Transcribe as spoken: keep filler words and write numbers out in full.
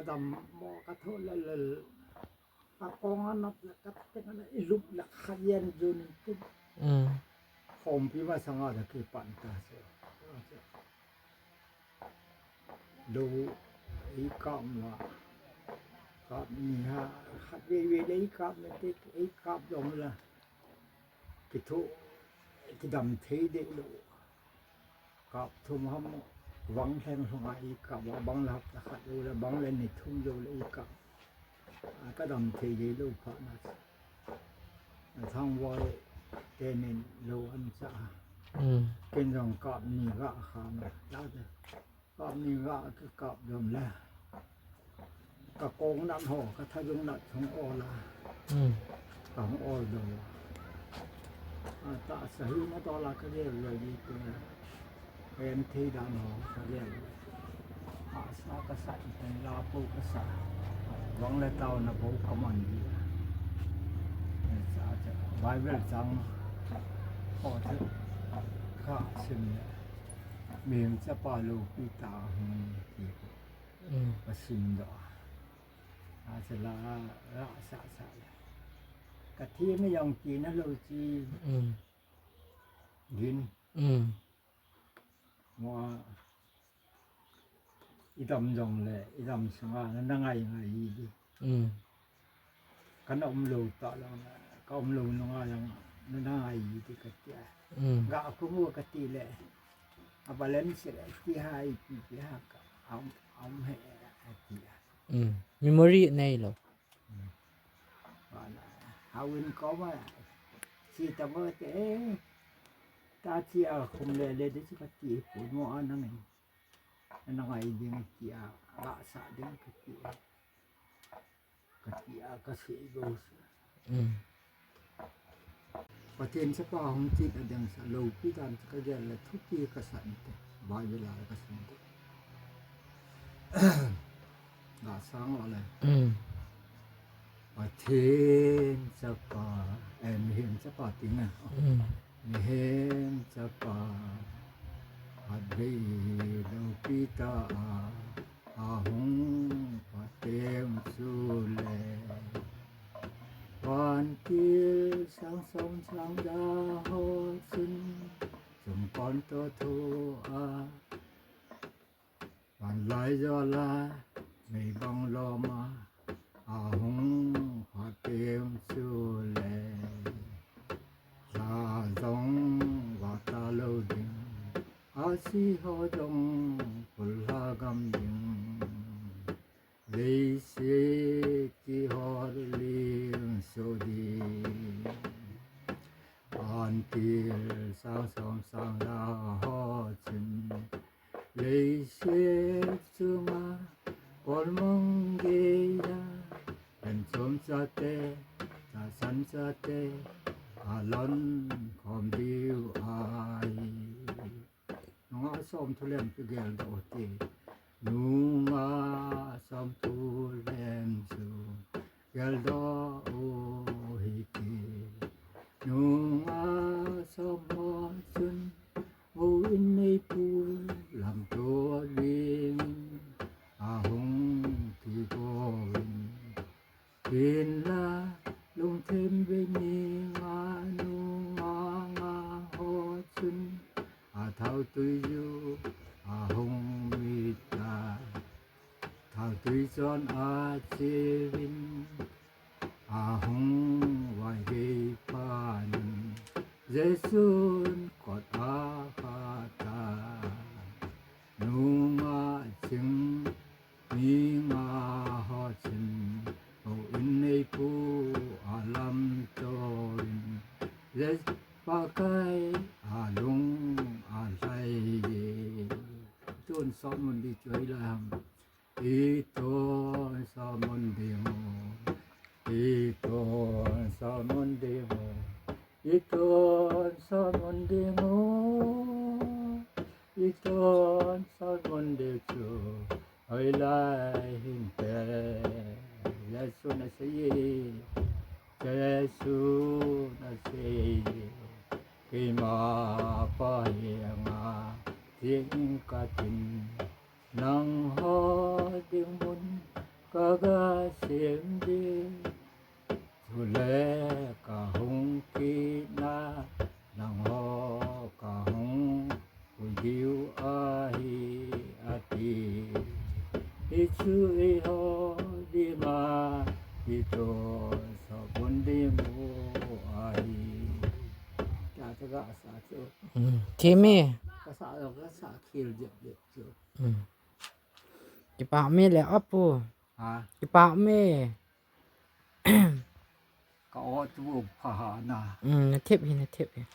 Dam mo ka tho lel lel. Ka kong a nap le ka teng a i lup le kha yen jun tin. Mm. Khompi masanga le kipan ta se. Lou i kap ma. Kap ni ha, khat vei vei le i kap na te, i kap jong la. Kitho, kidam thei deh lou. Kap thum ham, bang lheng lhunga i kap a, bang le hapta khat lou le, bang le ni thum lou le i kap. A, ka dam thei deh lou phat na. A, Thangvai tenin lou an cha. Mm. Ken jong kap ni ga kha na. Kap ni ga kikap dom le. Ka kong nat ho, ka thajung nat hung ol a. Mm. Ka hung ol dom a. A, tahsa hi na to la ka gel le di te. Ka en thei dan ho ka gel le. Hahsa ka sa i ten la po ka sa. Vang le tao na po ka man di. Cha cha. Bible chang ho te ka sim le. Mihem chapa loupi tah a hung ti ko. Mm. Ka sim doh a. A, cha la, la, sa, sa la. Ka thi mi jong ti na lou chi. Mm. Din. Mm. Mo a, i dam jong le, i dam sunga na, na ngai ngai di. Mm. Ka na um lou ta lang, ka um lou nunga lang, na, na ngai di ka ti a. Mm. Ga ku mu ka ti le. A balance le, ti hai, ti, ti ha ka, um, um he, ti a. Mm. Memory nei lou. Mm. Ba na, hawin ko ma, si ta mo te, eh, ta chi a khum le le de chi ka ti, pu mo a na ngai. Na ngai ding ti a, la sa ding ka ti a. Ka ti a, ka sei go sa. Mm. Pathen chapa hung ti ta ding sa, loupi dan ka gel le thupi ka san te. Bible a ka san te. Ga sang o le. Mm. Pathen chapa, eh, mihem chapa ti na. Mm. Mihem chapa, phat vei loupi tah a, ahung phatem chu le. Vantil sang som sang ja ho chun, chungkon to thu a, van lai jo la, mei bang lom a, ahung phatem chu le. La jong va ta lou ding, a si ho jong phul lha gam ding. Leiset kihot ling so ding. Vantil sang som sang ja ho chun, leiset chunga kolmang geiya, en chom chate, tahsan chate, alon khom diu ahi. Nungah somthu lem kigel doh u hite. Nungah somthu lem chu gel doh u hite. Nungah som ho chun houin neipu lamto dingin ahung kigo in. Hinla lungthim bei ni nga nungah nga ho chun, athaotui ju ahung mit a, thaotui chon acheuvin, ahung vaigei phat in, Jesun kot akhat a, nungah ching mi nga ho chun, houin neipu alamto in, Jesu Pakai alung alhai e. Tun sot mun ding chu hoilai ham? Itun sot mun ding u. Itun sot mun ding u. Itun sot mun ding u. Itun sot mun ding chu hoilai hinte. Jesun asei e. Jesun asei e. Keima Pa henga cheng katin. Nangho ding mun Kaga sem ding, chule kahung kitna, nangho kahung hui diu ahi ati. Hichu eiho dinga, hitoh sabon ding u ahi. Kya kaga sa chu. Hmm, theme. Kasa lo, kasa khel jep jep chu. Hmm. Kipa me le apu. Ha? Kipa me. Ka o tu pha ha na. Hmm, na thep hi, na thep hi.